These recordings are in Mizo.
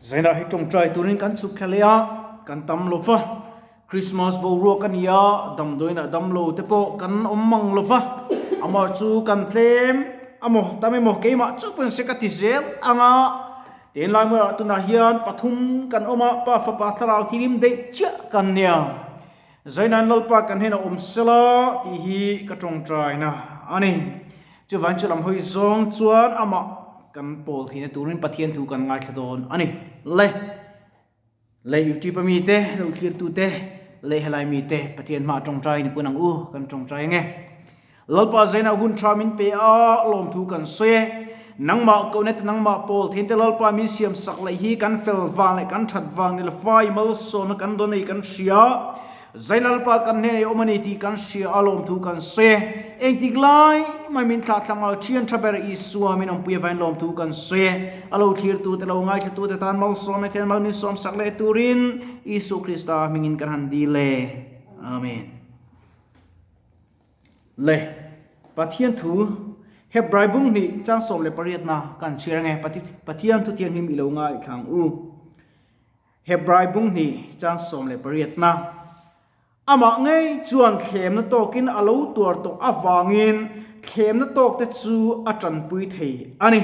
Zainah hi tawngtai turin kan chhuk thla leh a, kan tam lo va. Christmas boruak a ni a, damdawiinah damlo te pawh kan awm mang lo va. Amah chu kan tlem amaw tam emaw keimah chauh pawhin se ka ti zel ang a. Tin lai hmunah tunah hian pathum kan awm a, Pa Fapa Thlarau Thilim daih chiah kan nia. Zainan Lalpa kan hnenah awm sela tih hi ka tawngtaina a ni. Chuvang chu lam hawi zawng chuan amah kan pawl theihna turin Pathian thu kan ngaithla dawn a ni. Le le YouTube a mite, lo thlirtute leh helai mite Pathian hmaah tawngtai ni pun ang u, kan tawngtai ang e. Lalpa Zainah hun tha min pe a, lawmthu kan sawi e. Nangmah kohna te nangmah pawl thein te Lalpa min siam sak leh hi kan fel vang leh kan that vang ni lafai malsawmna kan dawn ei kan hria. Zain Lalpa kan hnen ei awm a ni tih kan hria a, lawmthu kan sawi e. Engtik lai mai min thlah thlang a, thian tha ber Isua min awmpui avain lawmthu kan sawi e. A lo thlirtu te lo ngaithlatu te tan malsawmna ten mal min sawm sak leh turin Isu Krista hmingin kan han dil e. Amen. Le, Pathian thu Hebrai bung hnih chang 18 na kan chhiar ange, Pathian thu thianghlim i lo ngaithlang u. Hebrai bung hnih chang 18 na. Amah ngei chuan thlemna tawkin a lo tuar tawh avangin thlemna tawkte chu a tanpui thei a ni.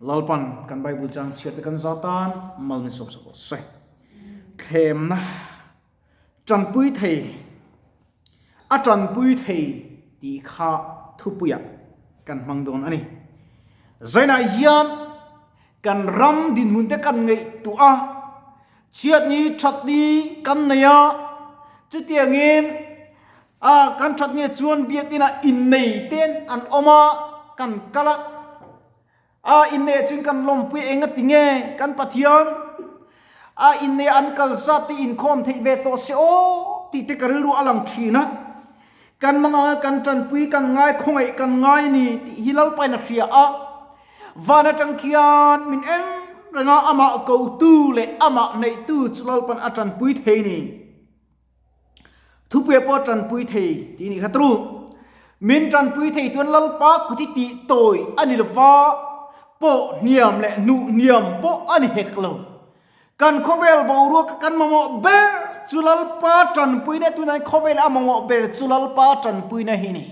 Lalpan kan Bible chang chhiarte kan za tan mal min sawm sak rawh se. Thlemna. Tanpui thei, a tanpui thei tih kha thupuiah kan hmang dawn a ni. Zainah hian kan ram dinhmun te kan ngaihtuah a, chhiatni thatni kan nei a, chutiangin a kan thatni chuan biakinah innei ten an awm a, kan kal a. A inneih chuan kan lawmpui eng a ti nge kan Pathian a inneih an kal zat te inkhawm theih ve tawh se aw tih te ka rilru a lang thin a. Kan manga kan tanpui kan ngai khawngaih kan ngai a ni tih hi Lalpain a hria a. Van atang khian min en reng a, amah kotu leh amah neihtu chu Lalpan a tanpui thei ni. Thupuia pawh tanpui thei tih nih kha tru. Min tanpui thei tuan Lalpa kut hi tih tawi a ni lova, pawh hniam leh hnuh hniam pawh a ni hek lo. Kan khawvel boruaka kan mamawh ber chu Lalpa tanpuina tunah khawvel a mamawh ber chu Lalpa tanpuina hi ni.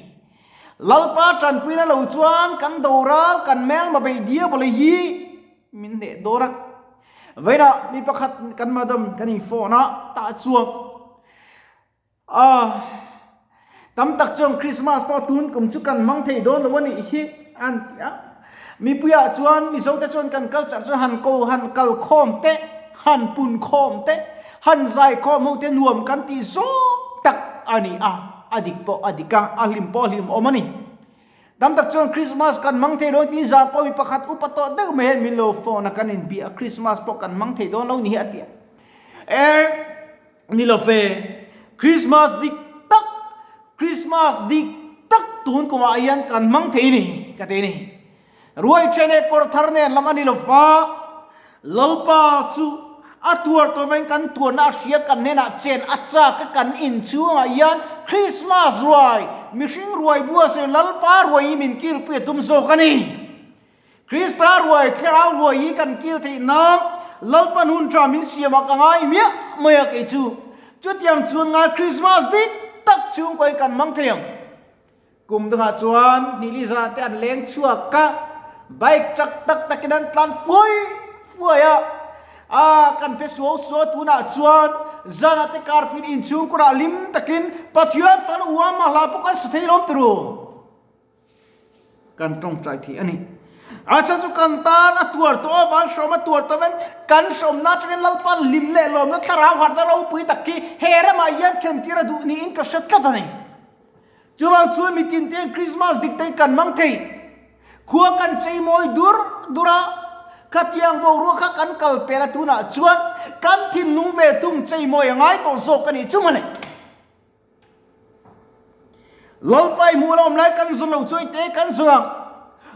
Lalpa tanpuina lo chuan kan doral kan hmelma bei diabole hi min hneh dawn a. Vawiinah mi pakhat kan madam kan in phone a, tah chuan ah tam tak chuan Christmas pawh tun kum chu kan hmang thei dawn lo a nih hi an ti a. Mipuiah chuan Mizo te chuan kan culture chu han ko han kal khawm te, han pun khawm te, han zai khawm ho te nuam kan tih zawng tak a ni a, a dik pawh a dik a, a hlim pawh a hlim awm a ni. Tam tak chuan Christmas kan hmang thei lo tih zan pawh mi pakhat upa tawh deuh mai hian min lo phone a, kan inbia a, Christmas pawh kan hmang thei dawn lo ni hi a ti a. E, ni lo fe, Christmas dik tak, Christmas dik tak tun kumah hian kan hmang thei ni, ka ti ni. Ruai then e kawr thar nen lam a ni lo fa, Lalpa chu a tuar tawh vain kan tuarna a hria kan hnenah chen a chak a kan inchhungah hian Christmas ruai, mihring ruai bua sawi Lalpa ruai hi min kilpui a tum zawk a ni. Krista ruai, thlarau ruai hi kan kil theih nan Lalpan hun tha min siam a ka ngai miah mai a kei chu. Chutiang chuan ngai Christmas dik tak chhungkaw hi kan hmang thei ang. Kum dangah chuan Nili zan te an leng chhuak a, bike chak tak takin an tlan fuai fuai a, a kan pe suau suau tunah chuan zanah te karfin inchhungkurah hlim takin Pathian fal uam a hla pawh kan sa thei lawm turu. Kan tawngtai thei a ni. A chhan chu kan tan a tuar tawh avang hrawm a tuar tawh ven kan hrawmna atangin Lalpa hlim leh lawmna thlarau harhna ropui tak khi he ramah hian thlentir a duh niin ka hre tlat a ni. Chuvang chuan mi tin te'n Krismas dik te kan hmang thei. Khua kan chei mawi dur dur a, khatiang boruak kha kan kal pel a tunah chuan kan thinlung ve thung chei mawi a ngai tawh zawk a nih chu mawle. Lalpa i hmuh la awm lai kan zawn lo chuan te kan zawn ang.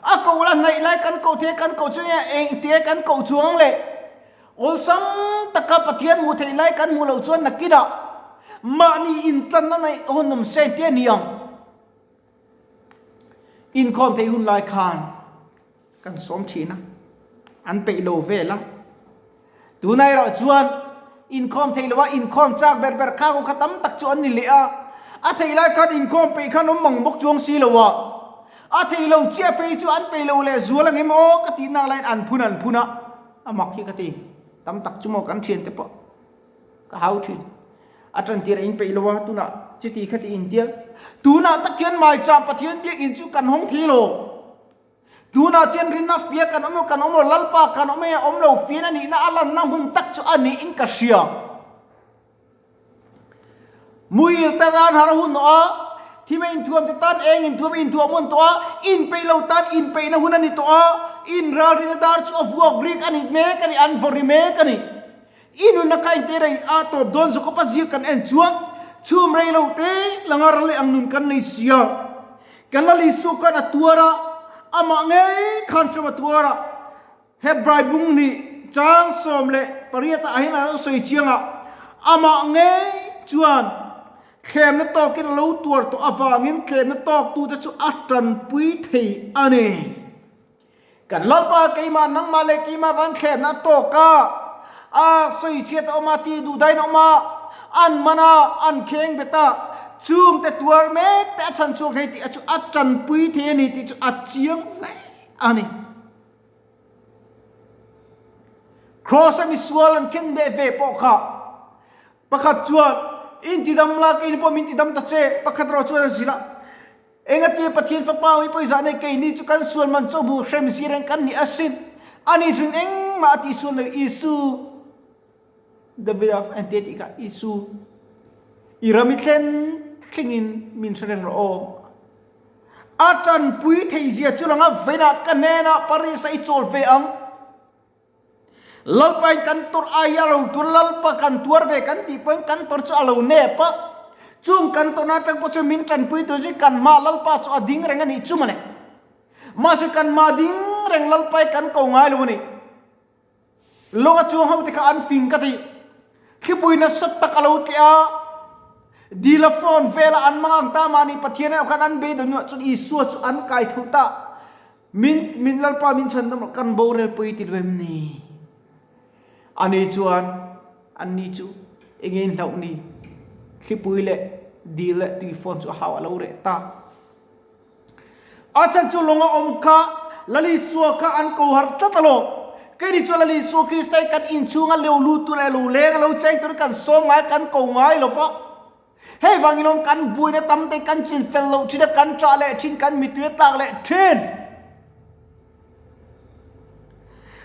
A ko la hnaih lai kan koh the kan koh chuan eng te kan koh chuang le. Awlsam taka Pathian hmuh theih lai kan hmuh loh chuan nakinah mahni intlanna neih hun awm se tih a ni ang. Inkhawm theih hun lai khan kan sawm thin a, an peih lo vel a. Tunah erawh chuan inkhawm theih loha inkhawm chak ber ber kha kha tam tak chu an ni leh a. A theih lai khan inkhawm peih khan awm mang bawk chuang si lo a. A theih lo chiah phei chu an peih lo leh zual ang em aw ka tih nak laiin an phun an phun a, a mak hi ka ti. Tam tak chu maw kan thiante pawh ka hau thin. A tantir a inpeih lo a, tunah chuti khati intia. Tunah tak hian Maicham Pathian biakinn chu kan hawng thei lo. Tunah chuan rinna fia kan awm lo, kan awm lo, Lalpa kan awm e, awm lo fian a nihna a lanna hmun tak chu a niin ka hria. Muhil te tan har hun tawh a, thim a inthuam te tan eng inthuam a inthuam hun tawh a, inpeih lo tan inpeihna hun a ni tawh a, inralrina dar chu a vuak rik a ni mek a ni, an vaw ri mek a ni. I nunna kha engte rei a tawp dawn Jakob-a ziak kan en chuan chhum rei lo te langa ral leh ang nun kan nei si a. Kan Lal Isua khan a tuar a, amah ngei khan hrem a tuar a. Hebrai bung hnih chang 18 ah hian a lo sawi chiang a, amah ngei chuan thlemna tawkin a lo tuar tawh avangin thlemna tawktute chu a tanpui thei a ni. Kan Lalpa keimah nangmah leh keimah van thlemna a tawk a, a sawichhiat a awm a, tih duh dain a awm a, an man a, an kheng bet a, chungte tuar mek te a chhan chhuak thei tih a chu a tanpui thei a ni tih chu a chiang hle a ni. Kraws a misual an khen beh ve pawh kha pakhat chuan intidam la keini pawh min tidam ta che, pakhat erawh chuan a zilh a. Engati Pathian Fapa hi pawisa nei keini chu kan sual man chaw hmu hrem zir reng kan ni asin. Ani chuan engmah a tih sual lo Isu Davida engti a tih kha Isu i ram i thlen thlengin min hre reng rawh aw. A tanpui thei zia chu langa veinah ka hnenah Paris-a i chawl ve ang. Lalpain kan tawrh ai a lo tur Lalpa kan tuar ve kan tih pawhin kan tawrh chu a lo nep a, chung kan tawrhna atang pawh chuan min tanpui tur chu kan hma Lalpa chu a ding reng a nih chu mawle. Mahse kan hma ding reng Lalpa hi kan ko ngai lo a ni. Lawnga chuang ho te kha an fing ka ti. Thlipui nasa tak a lo tleh a, dila phone vela an mang ang ta mahni Pathian erawh khan an beidawh hnuah chuan Isua chu an kai tho ta. Min, min Lalpa min chhan dam kan borel pui ti lo em ni? Ani chuan, anni chu enge in hlauh ni? Thlipui leh dil leh tuifawn chu a hau a lo reh ta. A chhan chu lawnga awm kha Lal Isua kha an ko harh tlat alawm. Keini chuan Lal Isua Krista hi kan inchhunga leu lut tur leh lo leng a lo cheng turin kan sawm ngai, kan ko ngai lo va. Hei vangin awm kan buaina tam te kan chin fel loh thin a, kan ṭah leh thin, kan mittui a tlak leh thin.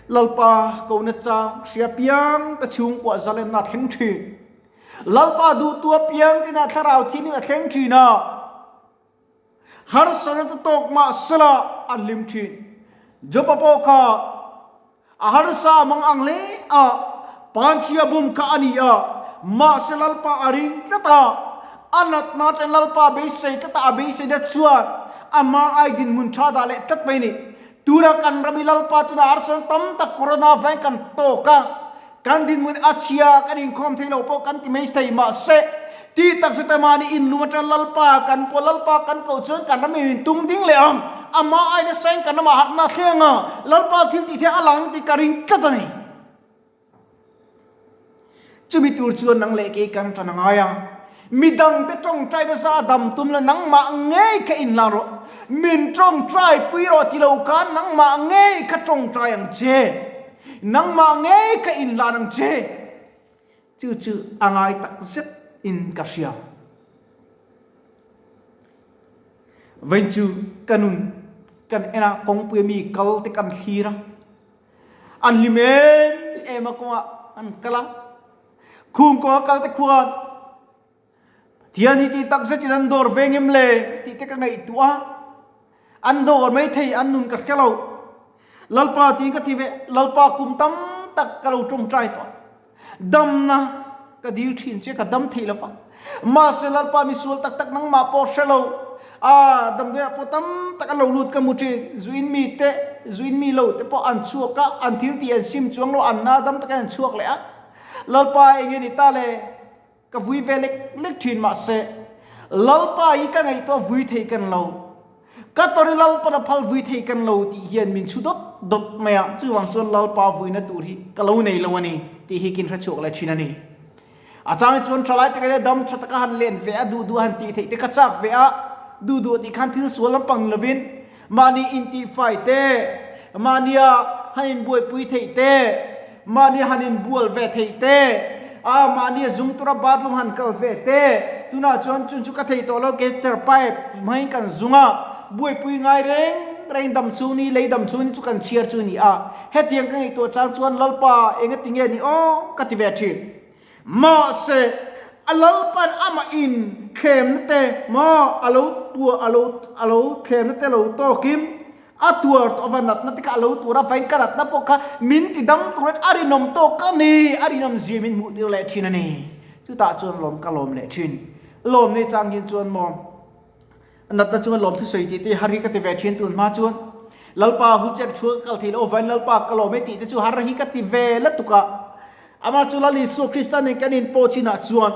Lalpa kona chang hria piang te chhungkua zalenna a thleng thin. Lalpa duhtu apiang tina thlarau thianghlim a thleng thin a. Harsatna te tawk mah sela an hlim thin. Jopa pawh kha a harsa a mang ang hle a, panchhia bum kha a ni a, mahse Lalpa a ring tlat a, a natna ten Lalpa beisei tlat a, a beiseina chuan a hma ai dinhmun tha dah leh tlat mai a ni. Tuna kan ram i Lalpa tuna harsatna tam tak corona veng kan tawk a, Kan dinhmun a chhia, kan inkhawm thei lo pawh kan ti mai thei. Mahse, tih tak zeta mahni inlum atang Lalpa kan pawh Lalpa kan koh chuan kan ram in tung ding leh ang. Amah aina sain kan ramah harhna a thleng ang. Lalpa thil tih theih a lang tih ka ring tlat a ni. Chumi tur chuan nang leh kei kan tan a ngai a. Midangte tawngtaina za dam tum la nangmah ngei kha inhlan rawh. Min tawngtai pui rawh ti lo khan nangmah ngei kha tawngtai ang che. Nangmah ngei kha inhlan ang che. Chu chu a ngai tak zet in ka hria. Vawiin chu ka nun kan en a, kawngpui ami kal te kan thlir a. An hlim em em a kawngah an kal a. Khung kawnga kal te khuan Pathian hi tih tak zetin an dawr ve ngem le tih te ka ngaihtuah a. An dawr mai thei an nun ka hre lo. Lalpa tiin ka ti ve, Lalpa kum tam tak ka lo tawngtai tawh. Damna ka dil thin che ka dam thei lo va. Mahse Lalpa misual tak tak nangmah pawh hre lo. A damdawiah pawh tam tak an lo lut ka hmu thin. Zu in mi te, zu in mi lo te pawh an chhuak a, an thil tih an sim chuang lo, an na dam takin an chhuak leh a. Lalpa eng nge ni ta le? Ka vui ve lek lek thin mahse Lalpa hi ka ngaihtuah vui thei kan lo. Ka tawri Lalpan a phal vui thei kan lo tih hian min chhu dawt dawt mai a, chuvang chuan Lalpa vuina tur hi ka lo nei lo a ni tih hi kin hrechhuak leh thin a ni. A chang chuan thalai te kha dam tha taka han len ve a, duh duh han tih theih te kha chak ve a, duh duh tih khan thil sual lampang ni lovin mahni intihfai te, mahnia han inbuaipui theih te, mahnia han inbual ve theih te, a mahnia zung tura bathroom han kal ve te, tunah chuan chun chu ka thei tawh lo catheter pipe hmangin kan zung a, buaipui ngai reng reng dam chu ni, lei dam chu ni chu kan chhiar chu a ni a. Hetiang ka ngaihtuah chang chuan Lalpa enga ti nge ni aw ka ti ve thin. Mahse, a Lalpan amah in thlemna te maw a lo tuah a lo a lo thlemna te lo tawkin a tuar tawh ava natna te kha a lo tuar a vain ka natna pawh kha min ti dam turin a rinawm tawk a ni a rinawm zia min hmuh tir leh thin a ni. Chutah chuan lawm ka lawm leh thin. Lawm nei chang hian chuan maw. Natna chuan lawm thusawi tih te har hi ka ti ve thin tun hma chuan Lalpa hu chen thu ka kal thei loh avangin Lalpa ka lawm e tih te chu har hi ka ti ve lutuk a. Amah chu Lal Isua Krista nen kan inpawh chinah chuan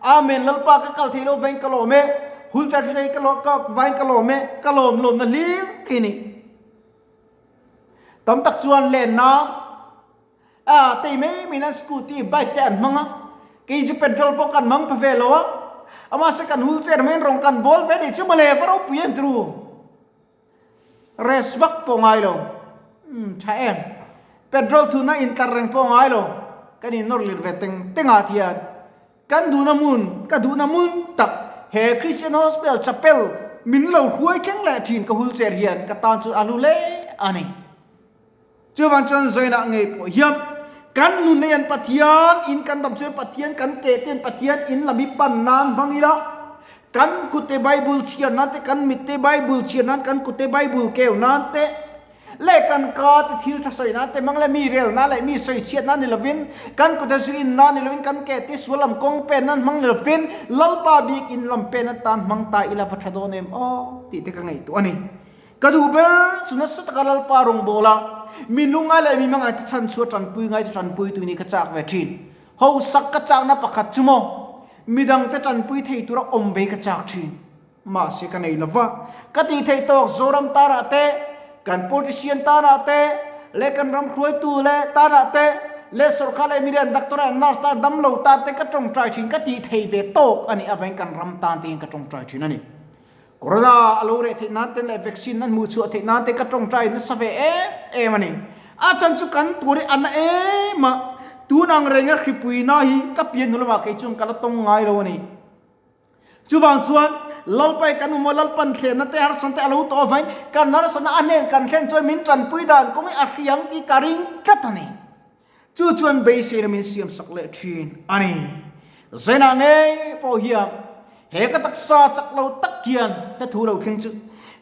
Amen Lalpa ka kal thei loh avangin ka lawm e, hul chen thu ka ka vangin ka lawm e, ka lawm lawmna hlir hi ni. Tam tak chuan lenna A tei mai mai nan scooty, bike te an hmang a, kei chu petrol pawh kan hmang pha ve lo a, amahse kan hul cher mai in rawng kan bawl ve nih chu mawle va ropui em tru. Rest vak pawh ngai lo, umm tha em, petrol thuna in tlar reng pawh ngai lo, kan in nawr lir ve teng teng ah thian kan duhna hmun, ka duhna hmun tak he Christian Hospital Chapel min lo hruai thleng leh thin ka hul cher hian ka tan chu a hlu hle a ni. Chuvang chuan zainah ngei pawh hian kan nun hian Pathian in kan dam chuan Pathian kan keh ten Pathian in lam hi pan nan hmang ila, kan kute Bible chhiar nan te, kan mit te Bible chhiar nan, kan kute Bible keu nan te leh kan ka te thil tha sawi nan te hmang leh mi rel nan leh mi sawi chhiat nan ni lovin, kan kute zu in nan ni lovin, kan keh te sual lam kawng pen nan hmang ni lovin Lalpa bik in lam pen atan hmang ta ila va tha dawn em aw tih te ka ngaihtuah a ni. Ka duh ber chu nasa taka Lalpa rawngbawla mi lungngai leh mi hmangaih te chhan chhuah tanpui ngai te tanpui tu ni ka chak ve thin. Hausak ka chakna pakhat chu maw midang te tanpui thei tura awm ve ka chak thin. Mahse ka nei lova, ka tih theih tawk Zoram tanah te, kan politician tanah te, leh kan ram hruaitu leh tanah te, leh sorkar leh mirian doctor leh nurse tan damlo tan te ka tawngtai thin ka tih thei ve tawk a nih avangin kan ram tan te hian ka tawngtai thin a ni. Corona a lo reh theih nan te leh vaccine an hmuh chhuah theih nan te ka tawngtai nasa ve em em a ni. A chan chu kan tur hi a na em a, tun ang renga hripuina hi ka pian hnu lamah kei chuan ka la tawng ngai lo a ni. Chuvang chuan Lalpai kan awm a, Lalpan thlemna te harsatna te a lo tawh avangin kan harsatna a hnen kan thlen chuan min tanpui dan kawng hi a hriang tih ka ring tlat a ni. Chu chuan beiseina min siam sak leh thin a ni. Zainah ngei pawh hian he ka taksa chak lo tak hian ka thu lo thleng chu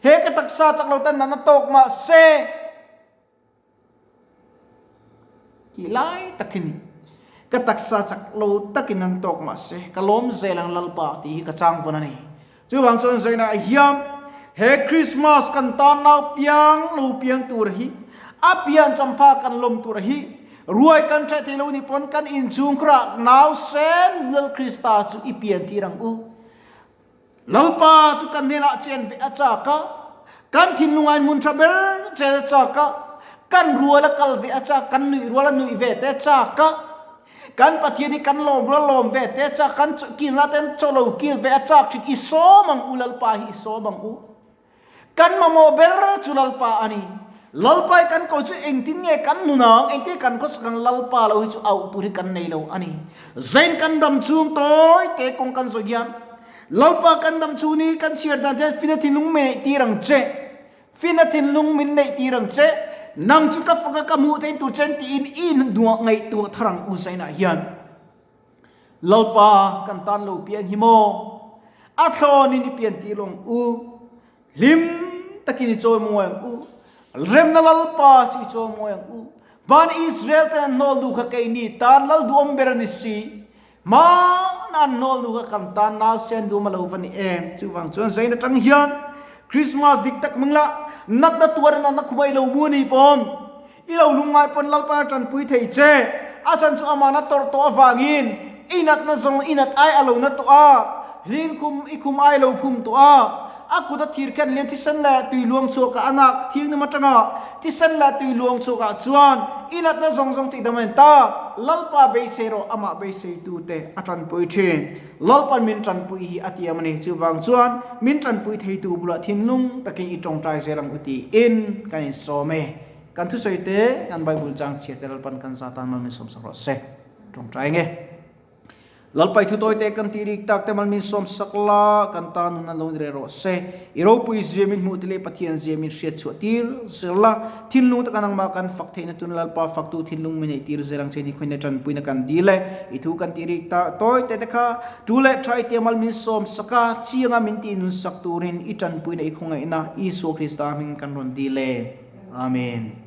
he ka taksa chak lo tan natna tawk mah se tih lai tak hi ni. Ka taksa chak lo takin an tawk mah se ka lawm zel ang Lalpa tih hi ka chang vawn a ni. Chuvang chuan zainah hian he Christmas kan tan nau piang lo piang tur hi a pian champha kan lawm tur hi ruai kan hre thei lo ni pawn kan inchhung khurah nau sen Lal Krista chu i pian tir ang u. Lalpa chu kan hnenah chen ve a chak a, kan thinlungain hmun tha ber chen a chak a, kan rual a kal ve a chak, kan nuih rual a nuih ve te a chak a, Kan Pathian hi kan lawm rual lawm ve te chak kan kilna ten chaw lo kil ve a chak thin i sawm ang u Lalpa hi i sawm ang u. Kan mamawh ber chu Lalpa a ni. Lalpa hi kan ko chu engtin nge kan nun ang, engtin kan khawsak ang Lalpa lo hi chu auh tur hi kan nei lo a ni. Zain kan dam chhung tawi te kawng kan zawh hian Lalpa kan dam chhung ni kan chhiar dan te hian fina thinlung mai neih tir ang che. Fina thinlung min neih tir ang che, nang chu ka faka ka hmuh theih tur chen tiin i inhnuah ngaihtuah thar ang u Zainah hian. Lalpa kan tan lo piang hi maw? A thlawnin i pian tir lo ang u. Hlim takin i chawi mawi ang u. Remna Lalpa chu i chawi mawi ang u. Van Israel ten an hnawl nu kha keini tan Lal duhawm ber a ni si. Hmana an hnawl nu kha kan tan nau sen dum a lo va ni em? Chuvang chuan zain atang hian Christmas dik tak hmang la, natna tuar in natna khuma i lo mu ni pawn, i lo lungngai pawn Lalpa a tanpui thei che. A chhan chu amahna tawrh tawh avangin i natna zawng i nat ai a lo na tawh a, hlin khum i khum ai lo khum tawh a. A kut a thir khen lian thisen leh tui luang chhuak ah a nak thianghlim atanga thisen leh tui luang chhuak ah chuan i natna zawng zawng tih dam a en ta. Lalpa beisei rawh amah beiseitu te a tanpui thin. Lalpan min tanpui hi a tiam a ni. Chuvang chuan min tanpui theitu bulah thinlung takin i tawngtai zel ang u tiin kan insawm e. Kan thusawi te kan Bible chang chhiar te Lalpan kan za tan mal min sawmsak rawh se. Tawngtai nge. Lalpai thu tawi te kan tih rik tak te mal min sawm sak la, kan ta nun an lo ni reh rawh se. I ropui zia min hmuh te leh Pathian zia min hriat chhuah tir zel la, thinlung taka nangmah kan fak theihna tun Lalpa faktu thinlung min neih tir zel ang che ni khawiin tanpuina kan dil e. I thu kan tih rik tak tawi te te kha tu leh tha i te mal min sawm sak a, chianga min tih nun sak turin i tanpuina i khawngaihna Isua Krista hmingin kan rawn dil e. Amen.